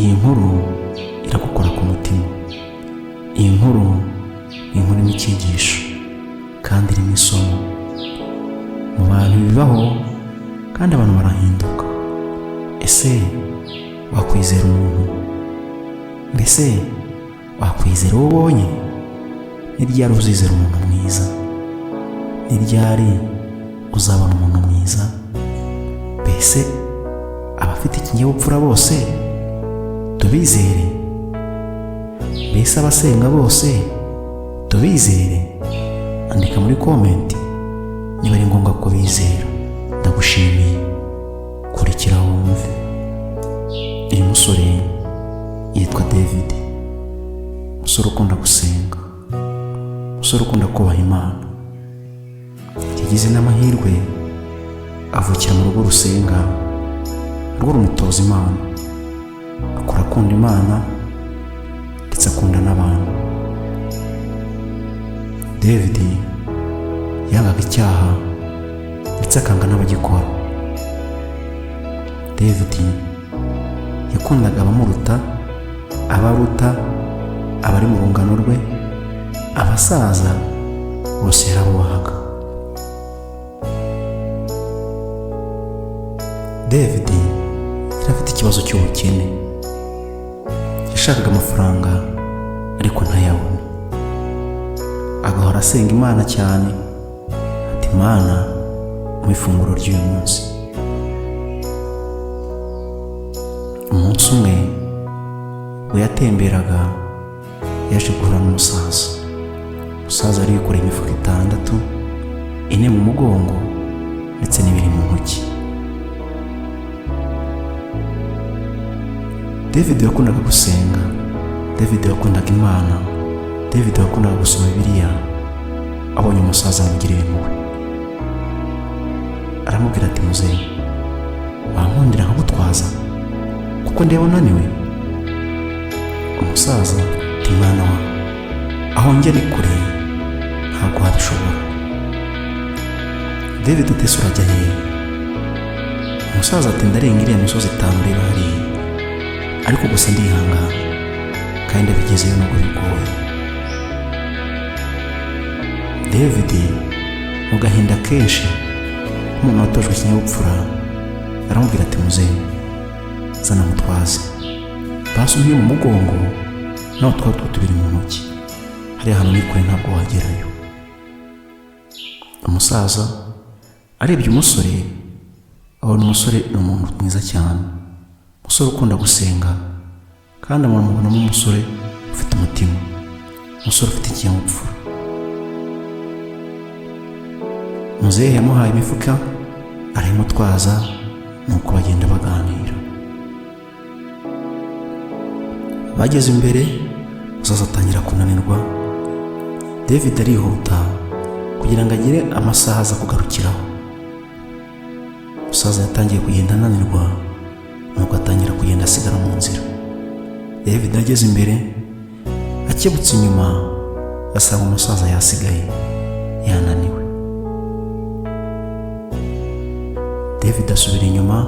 Iyi nkuru iragukora ku mutima. Iyi nkuru ni inkuru irimo icyigisho kandi irimo isomo. Mu bantu bibaho kandi abantu barahinduka. Ese wakwizera umuntu? Mbese wakwizera uwo ubonye? Ni ryari uzizera umuntu mwiza? Ni ryari uzabona umuntu mwiza? Mbese abafite ikinyabupfura bose tubizere? Mbese abasenga bose tubizere? Andika muri comment niba ari ngombwa ko bizera. Ndagushimiye, kurikira wumve. Uyu musore yitwa David, umusore ukunda gusenga, umusore ukunda kubaha Imana. Yagize n'amahirwe avukira mu rugo rusenga, rwo rumutoza Imana, akura akunda Imana ndetse akunda n'abantu. David yangaga icyaha ndetse akanga n'abagikora. David yakundaga abamuruta, abaruta, abari mu rungano rwe, abasaza bose yarabubahaga. David yari afite ikibazo cy'ubukene, yashakaga amafaranga ariko ntayabone, agahora asenga Imana cyane ati: "Imana, mu ifunguro ry'uyu munsi." Umunsi umwe ubwo yatemberaga, yaje guhura n'umusaza. Umusaza yari yikoreye imifuka itandatu, ine mu mugongo ndetse n'ibiri mu ntoki. David yakundaga gusenga, David yakundaga Imana, David yakundaga gusoma Bibiliya. Abonye umusaza amugirira impuhwe, aramubwira ati: "Muzehe, wankundira nkagutwaza kuko ndeba unaniwe?" Umusaza ati: "Mwana wa, aho njya ni kure, ntabwo wabishobora." David ati: "Ese urajya hehe?" Umusaza ati: "Ndarenga iriya misozi itanu ureba hariya, ariko gusa ndihangana kandi ndabigezeyo nubwo bigoye." David mu gahinda kenshi, nk'umuntu watojwe ikinyabupfura, aramubwira ati: "Muzehe, zana mutwaze, basi umpe mu mugongo nawe twaba two tubiri mu ntoki, hariya hantu ni kure, ntabwo wagerayo." Umusaza arebye umusore abona umusore ni umuntu mwiza cyane, umusore ukunda gusenga, kandi amubonamo umusore ufite umutima, umusore ufite ikinyabupfura. Muzehe yamuhaye imifuka arayimutwaza, nuko bagenda baganira. Bageze imbere, umusaza atangira kunanirwa. David arihuta kugira ngo agire amasaha aza kugarukiraho. Umusaza yatangiye kugenda ananirwa, nuko atangira kugenda asigara mu nzira. David ageze imbere, akebutse inyuma asanga umusaza yasigaye yananiwe. David asubira inyuma,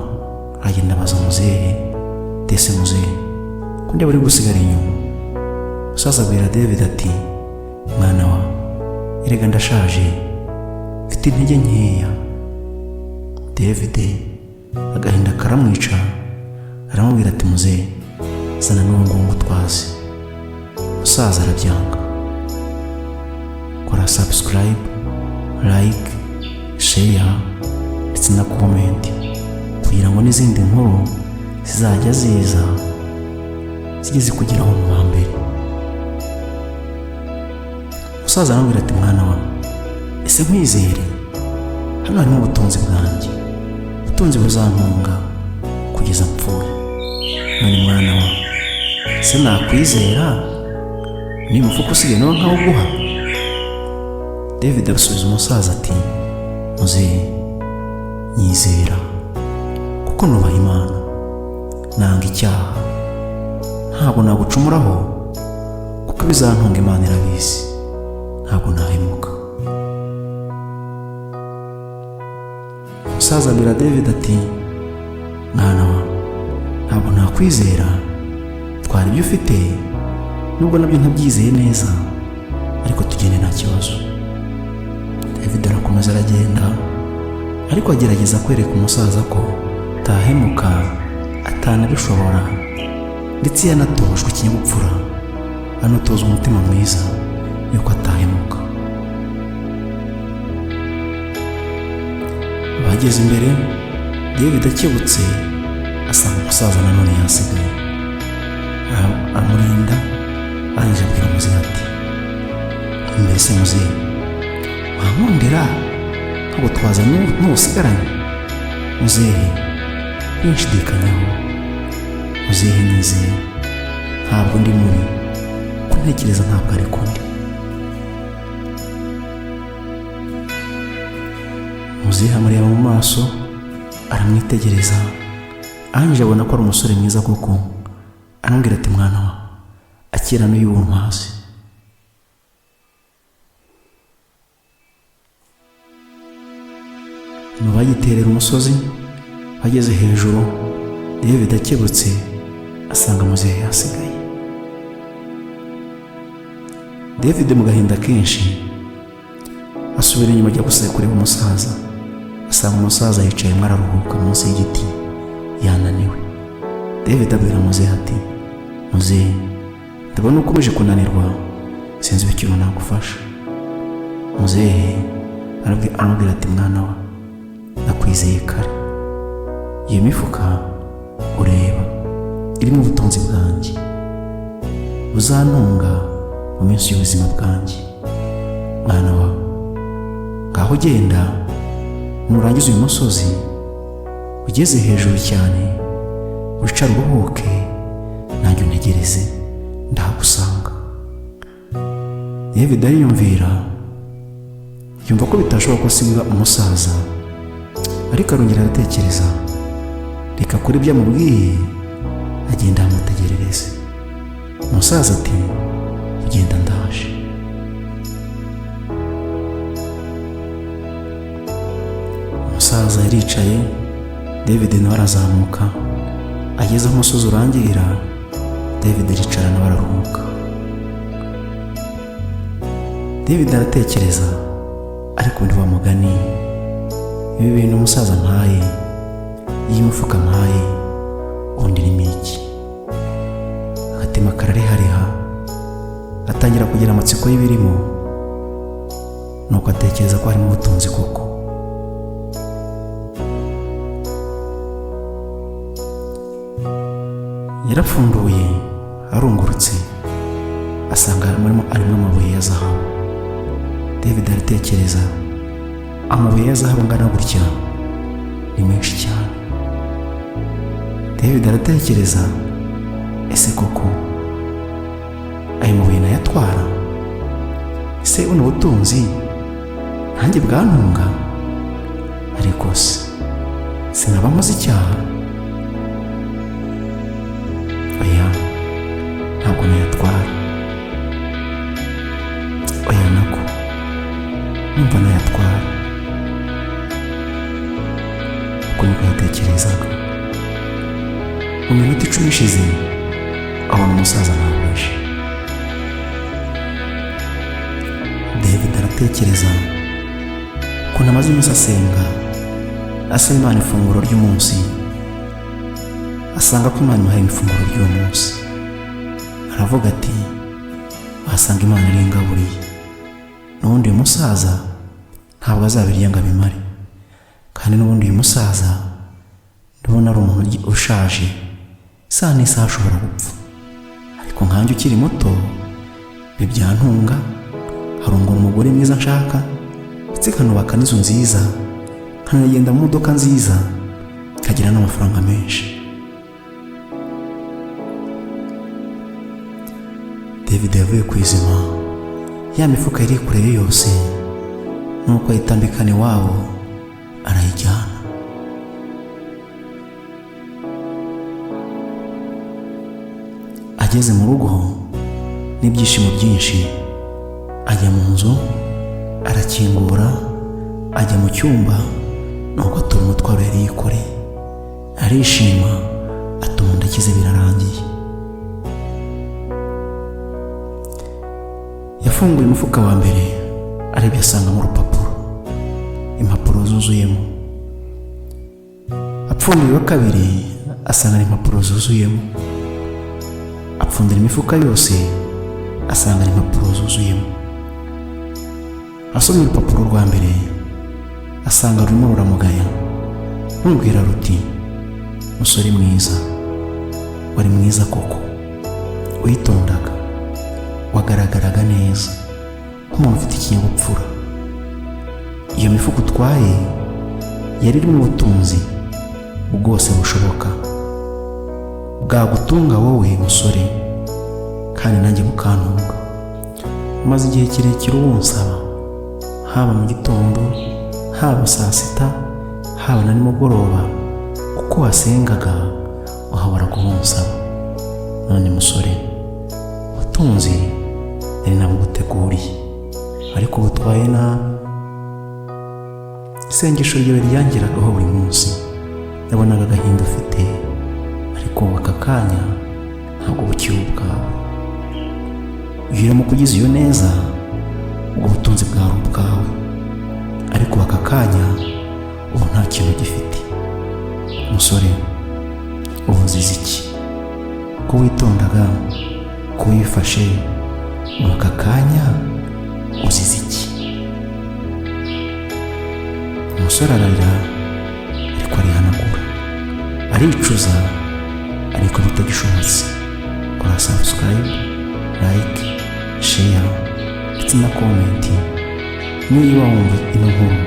aragenda abaza muzehe: "Dese muzehe, ko ndeba uri gusigara inyuma?" Umusaza abwira David ati: "Mwana wa, erega ndashaje, mfite intege nkeya." David agahinda karamwica, aramubwira ati: "Muzehe, zana n'uwo nguwo ngutwaze." Umusaza arabyanga. Kora subscribe, like, share ndetse na comment kugira ngo n'izindi nkuru zizajya ziza zijye zikugeraho mu ba mbere. Umusaza aramubwira ati: "Mwana wa, ese nkwizere? Hano harimo ubutunzi bwanjye, ubutunzi buzantunga kugeza mpfuye. None mwana wa, ese nakwizera ni umufuka usigaye nawe nkawuguha?" David asubiza umusaza ati: "Muzehe, nyizera kuko nubaha Imana, nanga icyaha, ntabwo nagucumuraho kuko ibizantunga Imana irabizi, ntabwo nahemuka." Umusaza abwira David ati: "Mwana wa, ntabwo nakwizera Twara ibyo ufite, nubwo nabyo ntabyizeye neza, ariko tugende nta kibazo. David arakomeza aragenda, ariko agerageza kwereka umusaza ko atahemuka, atanabishobora, ndetse yanatojwe ikinyabupfura, anatozwa umutima mwiza yuko atahemuka. Bageze imbere, David akebutse asanga umusaza nanone yasigaye, aramurinda. Arangije abwira muzehe ati: "Mbese muzehe, wankundira nkagutwaza n'ubusigaranye? Muzehe, winshidikanyaho, muzehe, nyizeye, ntabwo ndi mubi ko ntekereza, ntabwo ariko ndi." Muzehe amureba mu maso, aramwitegereza, arangije abona ko ari umusore mwiza koko. Aramubwira ati: "Mwana wa, akira n'uyu mpazi." Bagiterera umusozi, bageze hejuru, David akebutse asanga muzehe yasigaye. David mu gahinda kenshi asubira inyuma, ajya gusa kureba umusaza, asanga umusaza yicayemo araruhuka munsi y'igiti, yananiwe. David abwira muzehe ati: "Muzehe, ndabona ukomeje kunanirwa, sinzi ikintu nagufasha." Muzehe aramubwira ati: "Mwana wa, nakwizeye kare. Iyo mifuka ureba irimo ubutunzi bwanjye buzantunga mu minsi y'ubuzima bwanjye. Mwana wa, ngaho genda, nurangiza uyu musozi ugeze hejuru cyane, wicare uruhuke, nanjye untegereze, ndahagusanga." David ariyumvira, yumva ko bitashoboka ko asiga umusaza, ariko arongera aratekereza, reka kuri ibyo amubwiye, agenda amutegerereze. Umusaza ati: "Ugenda, ndaje." Umusaza yaricaye, David nawe arazamuka. Ageze aho umusozi urangirira, David aricara nawe araruhuka. David aratekereza, ariko undi wa mugani, ibi bintu umusaza mpaye, iyi mifuka mpaye, ubundi irimo iki? Agatima kararihariha, atangira kugira amatsiko y'ibirimo, nuko atekereza ko harimo ubutunzi koko. Yarapfunduye, arungurutse, asanga arimo amabuye ya zahabu. David aratekereza, amabuye ya zahabu angana gutya ni menshi cyane. David aratekereza, ese koko aya mabuye nayatwara? Ese buno butunzi nanjye bwantunga? Ariko se sinaba nkoze icyaha? Oya, ntabwo nayatwara. Oya, nako numva nayatwara. Uko niko yatekerezaga. Mu minota 10 ishize, abona umusaza ntabwo aje. David aratekereza ukuntu amaze iminsi asenga, asaba Imana ifunguro ry'umunsi, asanga ko Imana imuhaye ifunguro ry'uwo munsi. Aravuga ati: "Wasanga Imana iringaburiye, n'ubundi uyu musaza ntabwo azabirya ngo abimare, kandi n'ubundi uyu musaza ndabona ari umuntu ushaje, isaha n'isaha ashobora gupfa, ariko nkanjye ukiri muto ntibyantunga, harongora umugore mwiza nshaka, ndetse nkanubaka n'inzu nziza, nkanagenda mu modoka nziza, nkagira n'amafaranga menshi." David yavuye ku izima, ya mifuka yari yikoreye yose, nuko ayitambikana iwabo arayijyana. Ageze mu rugo n'ibyishimo byinshi, ajya mu nzu, arakingura, ajya mu cyumba, nuko atura umutwaro yari yikoreye, arishima, atuma ndakize, birarangiye. Yafunguye umufuka wa mbere, arebye asangamo urupapuro, impapuro zuzuyemo. Apfunduye uwa kabiri, asanga impapuro zuzuyemo. Apfundura imifuka yose, asanga impapuro zuzuyemo. Asomye urupapuro rwa mbere, asanga rurimo ruramugaya, rumubwira ruti: "Musore mwiza, wari mwiza koko, witondaga, wagaragaraga neza nk'umuntu ufite ikinyabupfura. Iyo mifuka utwaye yari irimo ubutunzi bwose bushoboka bwagutunga wowe musore, kandi nanjye bukantunga. Umaze igihe kirekire uwunsaba, haba mu gitondo, haba saa sita, haba na nimugoroba. Uko wasengaga wahobora kuwunsaba. None musore, ubutunzi nari nabuguteguriye, ariko butwaye nabi. Isengesho ryawe ryangeragaho buri munsi. Nabonaga agahinda ufite, ariko ubu aka kanya ntabwo bukiri ubwawe. Iyo uramuka ugize iyo neza, ubwo butunzi bwari ubwawe, ariko aka kanya ubu nta kintu gifite. Musore, ubu uzize iki? Ko witondaga, ko wifashe, ubu aka kanya uzize iki?" Umusore ararira, ariko arihanagura, aricuza, ariko bitagishobotse. Kora subscribe, like, share ndetse na comment niba wumva ino nkuru.